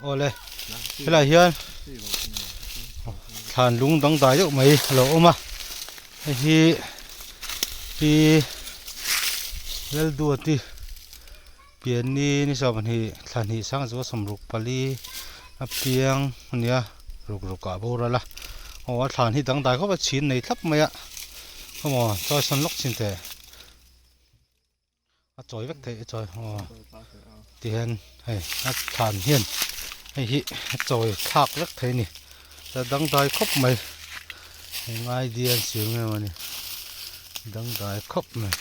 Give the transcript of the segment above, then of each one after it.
Awle helai hian thlan lung dangdai deuh mai a lo awm a hei hi pi Lalduati pianni ni sawmhnih thla hnih sangzual sawmruk pali a piang a nia ruk ruk ah a boral a aw a thlan hi dangdai khawp a chhin nei thlap mai a khaw maw chawi sawn lawk chin teh. A chawi vek theih a chawi aw tihian hei a thlan hian hei hi a chawi thlak vek thei a ni a dangdai khawp mai ngai dian siam em a ni dangdai khawp mai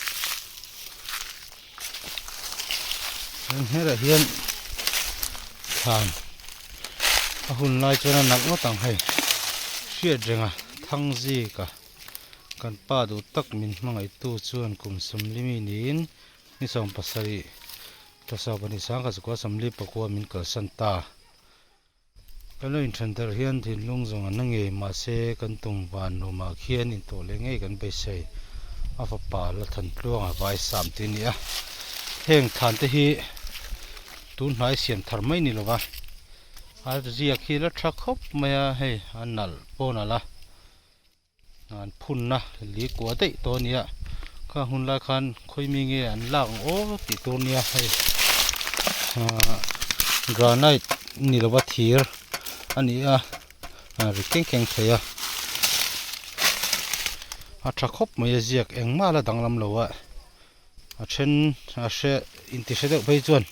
chuan helaiah hian thlan a hun lai chuan a nalh ngawt ang hei hriat reng a thangzik a. Kan pa duh tak min hmangaihtu chuan kum sawmlimi niin ni 70 tasa pahnih sangkhat zakua sawmli pakua min kalsan ta. Kan lo inthen darh hian thinlung zawng an la ngei mahse kan tum van nuamah khian intawh leh ngei kan beisei. A fapa la than tluanga vai sam tih a ni a. Heng thlan te hi tun hnai siam thar mai ni lova a ziak hi la tha khawp mai a hei a nalh pawh a nalh a. An phunna li kua daih tawh a nia kha hun lai khan khawi mi nge an lak ang aw tih tur nia hei ahh granite ni lova thir a ni a ri keng keng thei a a tha khawp mai a ziak engmah la danglam lo a a then a hre inti hre deuh phei chuan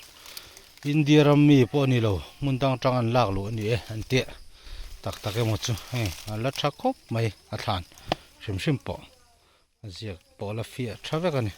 India ram mi pawh a ni lo hmun dang atang an lak luh a ni e an tih tak tak emaw chu hei a la tha khawp mai a thlan hrim hrim pawh a ziak pawh a la fiah tha vek a ni.